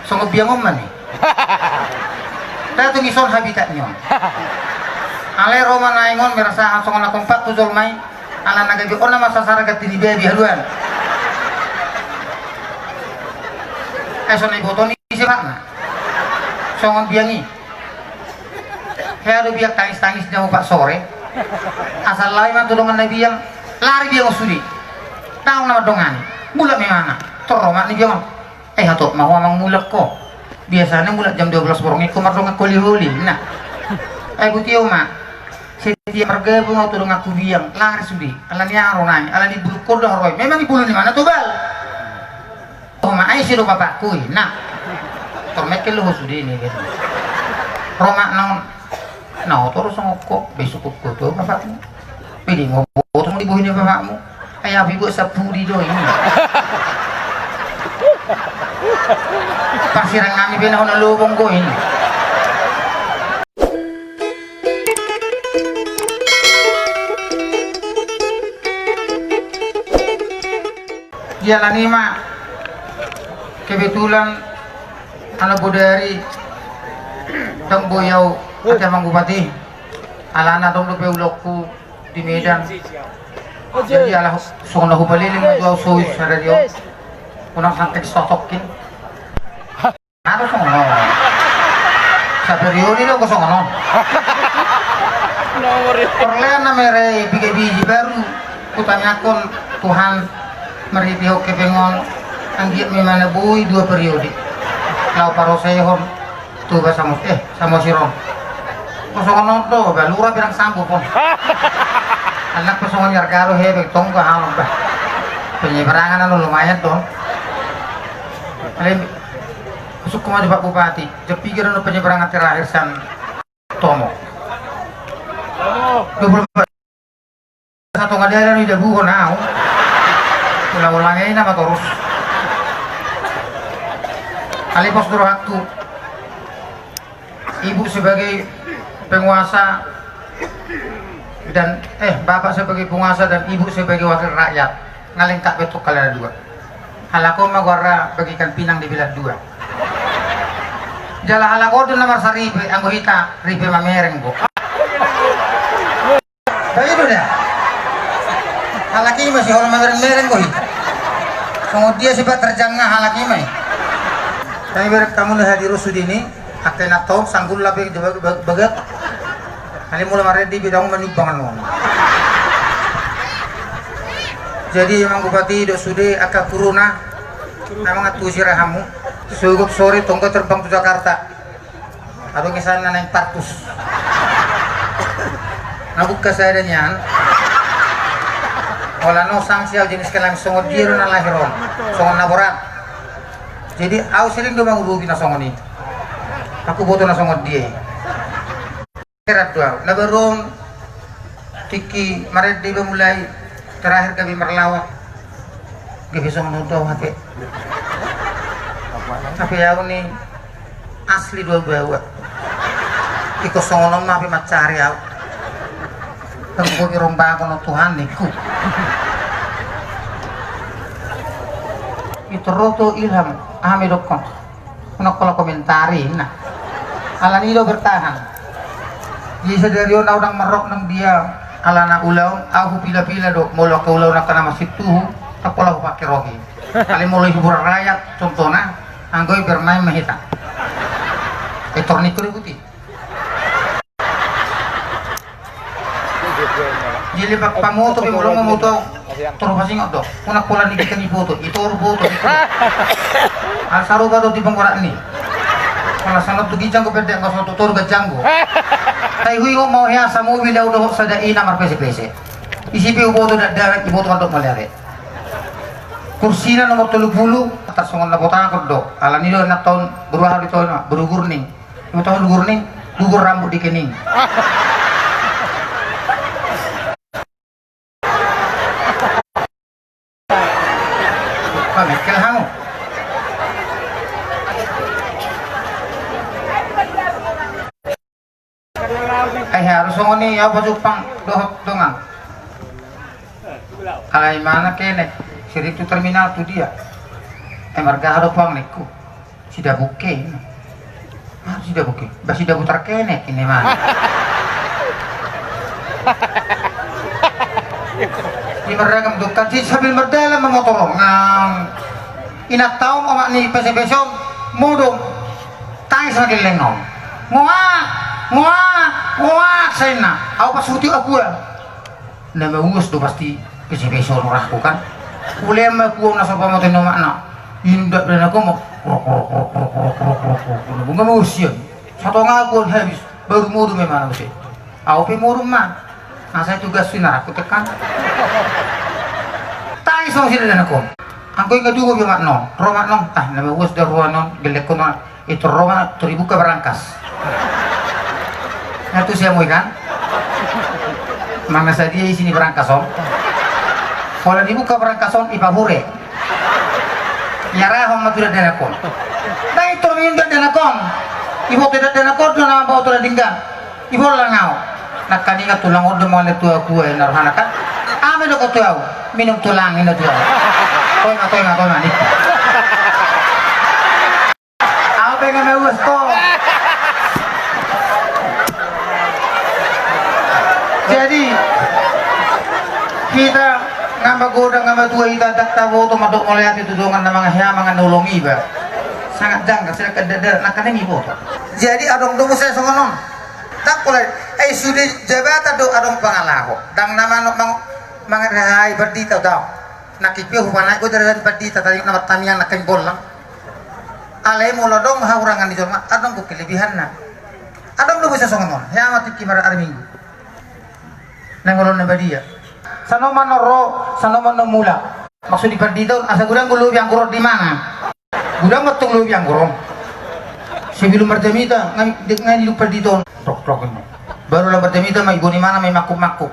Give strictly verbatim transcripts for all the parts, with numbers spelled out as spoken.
Songon biang on ma ni. Tung dison habitat ni on. Alai ro ma naeng on merasa songon na kompak tu jolma i. Ala na gabe on na masasara ganti ni babi haluan. Ai songon na iboto ni ise makna. Songon biang i. Hea do biang tangis-tangis jam opat sore. Asal laho ma tu dongan na biang. Lari biang on sude. Naung na mandongani. Mulak memang. Torro ma ni biang on. Eh, hatop ma ho amang mulak ho. Biasana mulak jam dua belas borngin ho mardongan holi-holi. Nah. Eh, butio ma. Setiap margabung au tu donganku biang, lari sude. Alani aha ro nai, alani bulungkon do ro i. Memang i bulung ni mana tobal. Oh, ma ai si do bapakku i. Nah. Tormekkel do ho sude ni. Ro ma naon. Na oto ro songon ho, besok ho tu bapakmu. Pede ma boto songon di bohi ni bapakmu. Ai api buat sapudi do ini. Parsirang nami pe na hona lobong do ini. Dialani ma kebetulan anak bodari dang boyau ate amang bupati. Alana dong dope ulaonku di Medan. Jadi ala songon na hupaleleng ma tu au soi sadari on. Unang santek sosokkin. Aduh songon on. Saperiode do songon on. Nomor itu. Perlean na mere biga biji baru. Kutanyakkon Tuhan marhite ho kepengon anggiat memana boi dua periode. Lao parosehon. Tuba Samos, eh, Samosir on. Kosongon on do, ba lura bilang sanggup on. Anak kosongon yarga do hebe tonggo halon ba. Penyeberangan anu lumayan do. Alai masuk kemana Pak Bupati? Jepigar anu penyeberangan terakhir San Tomo. Dua puluh empat. Satu ngadana ni dabu ho nau. Ulang-ulang i nama torus. Alai pos do rohakku. Ibu sebagai penguasa dan, eh, bapak sebagai penguasa dan ibu sebagai wakil rakyat. Ngalengkap betul kalian dua. Halak on ma goarna bagikan pinang dibelah dua. Jala halak on do na marsaripe, anggo hita ripe mamereng bo. Bae do da. Halak i ma si holan mamereng-mereng bo hita. Songon dia sipat terjangah halak i ma i. Kami berek tamu na hadir sude ni. Angka na tong sanggul lape bagak. Kali mula maredi bidang manimbang non. Jadi amang bupati do sude angka kuruna. Amang atu sirahamu. Sogop sore tonggo terbang tu Jakarta. Adong i sana naeng partus. Na buka sada nian. Ola no sanksi au jenis kelamin songon dia do na lahir on. Songon na borat. Jadi au sering do mangurupi na songon i. Aku boto na songon dia i. Heran do au. Na baru on tingki marende iba mulai terakhir gabe marlawak. Gabe songon on do au hate. Tapi au ni asli do au bawa. Iko songon on ma pe mancari au. Tengko di rombakon on Tuhan niku. Itu roto Ilham, aha me dokkon. Unang pola komentari na. Alani do bertahan. Jadi sadari on au dang marrok nang dia alana ulaon au hupila-pila do molo angka ulaon angka na masituhu. Tak pola hupake rohi. Kali molo hiburan rakyat contohna anggo i bermain ma hita. Etor niko do buti. Jadi pamoto pe molo mamoto toru pasingot do. Unang pola ni kita ni foto, itoru foto. Ala sarupa do di pengkorak ni. Ala sanot tu ginjang ko pendek, nggak sanot tu toru ganjang ko. Tai hui ho mau hea samobil au dohot sada ina marpese-pese. Isi pe uboto dakdanak iboto mandok maliare. Kursina nomor tolu pulu. Atas songon na botakon do. Alani do na taon beruaha di taon berugur ning. Ima tahu lugur ni, lugur rambut di kening. Pamikir hamu. Eh, harus songon i, au pajumpang dohot dongan. Alai mana kene, sirip tu terminal tu dia. Eh, marga hado pang niku. Sidabuk ke. Sidabuk ke. Bah sidabuk tarkenek ini mah. Di marragam do kan si sambil mardalan ma motor on. Ngang. Inanta on omak ni pesepese on modom. Tangis ma gelleng on. Ngoak, ngoak, ngoak sainna. Au pas huti akua. Na mauas do pasti pesepese on rohangku kan. Ule ma akua na sapa mate nomakna. Indak dan aku mau. Krok krok krok krok krok krok krok krok. Bunga mauas sian. Satonga aku on habis. Baru modom memang muse. Au pe modom ma. Asa tugas si narakku tekan. Tangis ma sida dan aku. Anggo ingat juga bi mak non. Ro mak non. Ah na mauas da ruan non. Gellek on. Itu ro ma tu dibuka barangkas. Na tu siamoi kan. Manang na sadia isi ni barangkas on. Pola dibuka barangkas on ipahure. Iarahon ma tu dakdanak on. Dai tu minum dakdanak on. Iboto dakdanak on do na mambaoto na denggan. Iboto lang au. Nangkaningan tulang on do mangalean tu au kue na rohana kan. Ame do ko tu au. Minum tulang ina tu au. Toima toima toima ni. Au pe nga mauas ko. Jadi hita nga magodang nga matua hita ndang taboto mandok mauliate tu dongan na mangehea mangan na ulong iba. Sangat janggal sida kada dara na kada ni boto. Jadi adong do muse songon on. Ndang pola ai sude jabatan do adong pangalaho. Ndang na manok mang mangerehai pandita do. Nangkin pe hupanaek do daraja ni pandita tadi na martamiang nangkin bollang. Alai molo adong hahurangan ni jolma adong do kelebihanna. Adong do bisa songon on hea ma tingki marari minggu. Nang olo na badia. Sanoman on ro, sanoman on mulak. Maksud ni pandita on asa godang do lobi anggur on di mana. Godang ma tong lobi anggur on. Sebelum marjamita ngai ngai di lupa di ton. Tok tok ini. Baru lah marjamita ma ibo ni mana ma i mangkup mangkup.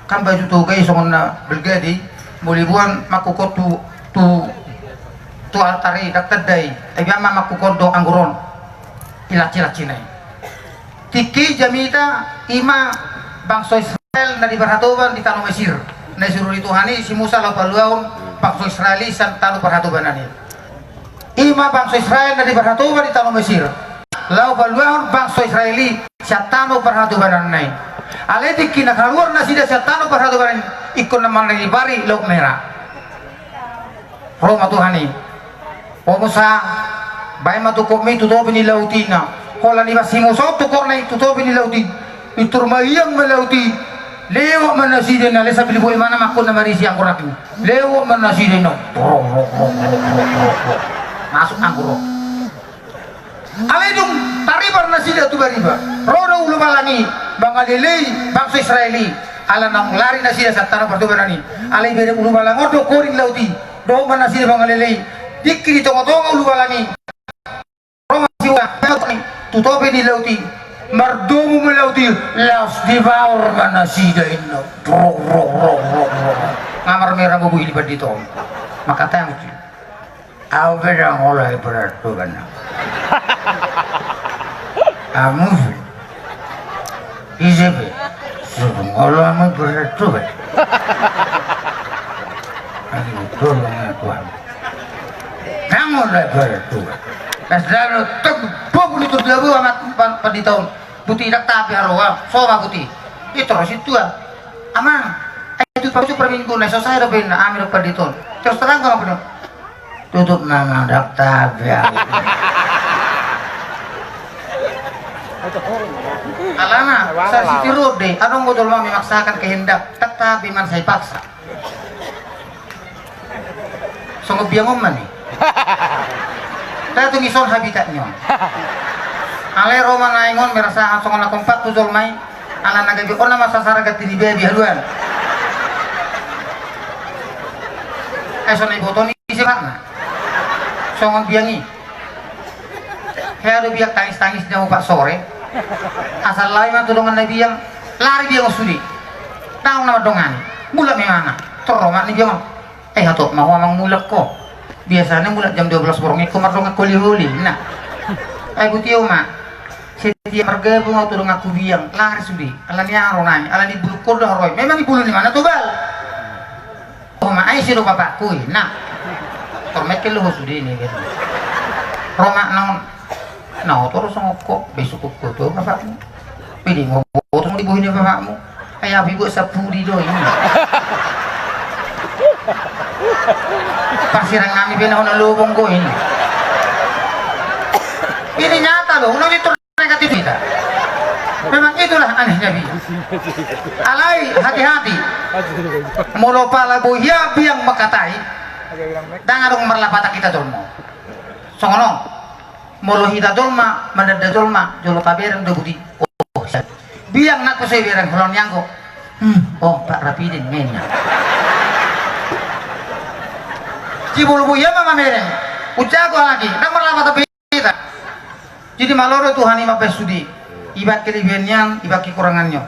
Kan baju toga i songon na belga di. Molo iboan mangkup on tu tu tu altar i ndang tanda i. Ai bian ma mangkup on do anggur on. Ilaci laci na i. Tingki jamita ima bangso Israel na di parhatoban di tano Mesir. Na isuru ni Tuhan i si Musa laho paluahon bangso Israel i sian tano parhatobanan i. Ima bangso Israel na di parhatoban di tano Mesir. Laho paluahon bangso Israel i sian tano parhatobanan i. Alai tingki na kaluar nasida sian tano parhatobanan i ingkon na manang di bari Laut Merah. Ro ma Tuhan i. O Musa, baen ma tungkotmi tu topi ni laut i na. Holan ibaen si Musa on tungkotna i tu topi ni laut i. Intor maiang ma laut i. Lewat ma nasida i na, lesa bili boi mana mangkon na marisi anggur i. Lewat ma nasida i na. Masuk anggur on. Alai dung taribar nasida tu bariba, ro do ulubalang i mangalelei bangso Israel i. Ala naung lari nasida sian tano parhatobanan i. Alai bere ulubalang on do koring laut i. Dohot ma nasida mangalelei. Tingki di tonga-tonga ulubalang i. Ro ma si Musa tu topi ni laut i. Mardomu ma laut i. Laos dibaor ma nasida inna. Rok rok rok rok rok. Nga marmerah ma boi ni pandita on. Mangkatahon. Au pe ndang olo i parhatoban. Amu pe. Ise pe. Sudung olo amu i parhatoban. Amu tolong aku amu. Ndang olo i parhatoban. Pas lalu tok bobu ni tu dia bobu amat pan pan di taon. Buti ndang tabe haroa. Soma buti. Itu rosit tua. Amang. Ai tu pasu perminggu na so saya dope na ami dope di taon. Terus terang kau apa dong? Tutup nama ndang tabe. Alana, sa siti rode, adong do jolma memaksakan kehendak, ndang tabe man sai paksa. Songon biang on ma ni. Tatung ison habitat ni on. Alai ro ma naeng on merasa songon na kompak tu jolma i. Ala na gabe on nama sasara ganti ni babi haduan. Ai so na iboto ni ise makna. Songon biang i. Hea do biang tangis-tangis jam opat sore. Asal lae ma tu dongan na biang. Lari biang on sude. Naung na mandongani. Mulak memana. Torro ma ni biang on. Eh hatop ma ho amang mulak ho. Biasana mulak jam dua belas borngin ho mardongan holi-holi na. Ai butio ma. Setiap margabung au tu donganku biang lari sude. Alani aha ro nai? Alani bulu ho do haroi. Memang i bulu ni mana tobal. Ho ma ai si do bapakku i na. Tormekkel do ho sude ni. Ro ma na on. Na oto do songon ho, besok ho tu bapakmu. Pede ma boto songon di bohi ni bapakmu. Ai api buat sapudi do ini. Parsirang nami pe na hona lobong do ini. Ini nyata loh, ulang itu negatif kita. Memang itulah anehnya biang. Alai hati-hati. Molo pala bohia biang mangkatai. Ndang adong marlapatan hita jolma. Songon on. Molo hita jolma, mandanda jolma, jolo pabereng do budi. Oh, biang nangkin so ibereng holan ni anggo. Hmm, oh, Pak Rapidin, ngena. Jibol bohia ma mamereng. Ujago lagi, ndang marlapatan hita. Jadi malo do Tuhan i mambahen sude. Ibaen kelebihan nian, ibaen kekurangan nian.